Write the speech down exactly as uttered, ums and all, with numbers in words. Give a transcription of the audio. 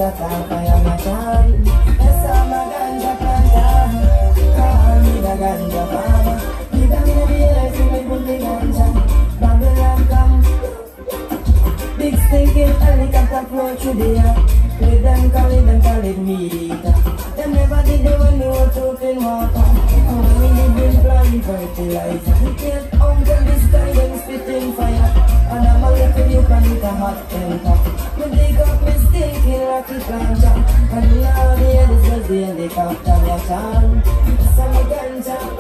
Esa maganja planta, ah, mi da ganja fama, mi da ganja, mi da ganja, Babylon come. Big stinking helicopter flow through the air. Lead dem call it, dem call it weed eater. Dem never did the one who took in water. And when we did bring flying fertilizer, we can't uncle the sky, dem spitting fire. And I'm a little youth and it a hot temper. Me dig up me stinking rocket launcher. And now the head is just the helicopter, watch out. Some ganja.